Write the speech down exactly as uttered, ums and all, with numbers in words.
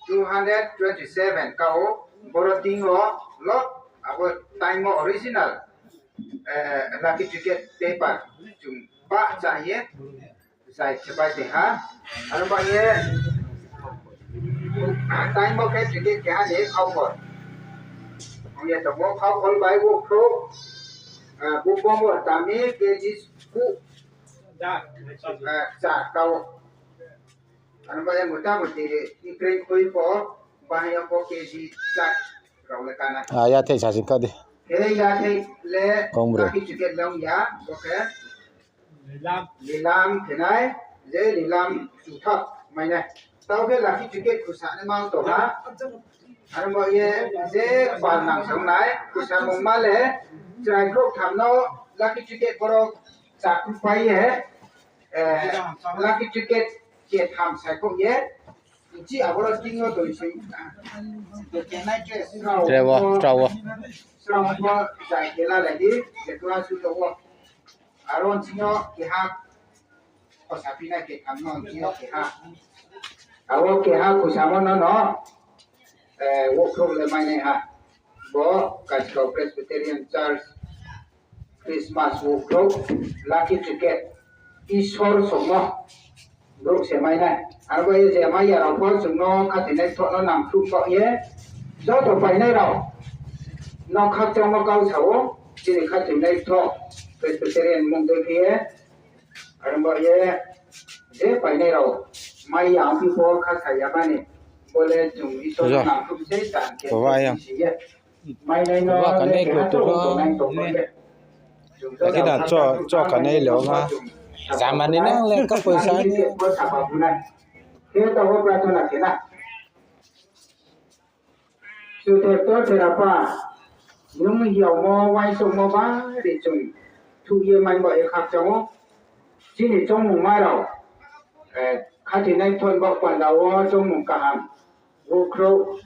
Two hundred twenty-seven kao boro tingo lok abo time o original, eh, lucky ticket paper chung ba chaye. Sai khe bai tei ha. Ano ba ye time bo khe ticket keha ni khau bo. Ye to bo khau khol bai bo khro. Ah, bo pom bo tami K G ku. Ah, cha kao. Ano ba ye mota moti ni kreng khui po ba ye po K G cha rau le kana. Ah, ya thei sa sing ka di. He ya thei le Kong bro. Tapi ticket long ya, bo khe. Lilam khenai, je lilam chuthak mainai. Tao khe lucky ticket khusani mang tongha. Aro mo ye je pal nang songnai, khusa mung male, chwrai khok thamno lucky ticket borok chakhu pai ye, eh, lucky ticket ke tham sai khok ye. Chi aboro tingo doi sing. Trewo, trewo. Srong bo jai kela lagi, je tua su to wo. Aro sino keha Khosapina ke thangno ang khe keha. Abo keha khosamo no no, eh, workshop le mainai ha. Bo Kachikau Presbyterian Church Christmas workshop lucky ticket. Isor somo. Borok se mainai. Abo ye je maya rok bo chwngno khatinai thokno nangthuk kok ye. Joto painai rok. No khakchangma kau sao. Chini khatinai thok. Presbyterian mung doi khe ye. Aro bo ye je painai rok mai ya amtwi bo kha saya mani bole chwng Isor Puja. Nangkuk se tan khe Baba ayang. Siye. Mai nai no Baba le kanai keha kutu chwng no. Tongnai tong Ne. Ye. Chwng Lagi dan chwng cho, cho kanai le ma. Jamani nang le ka poisa ni. Bo sapa bunai. Khe to bo prarthana khe na. Suthektor Therapa, nwng hiyaomo uaisukmo bari chwng thukye manbo e khakchangno. Chini chongmung mairok, eh, khatinai thon bok pandao chongmung kaham, bukhro,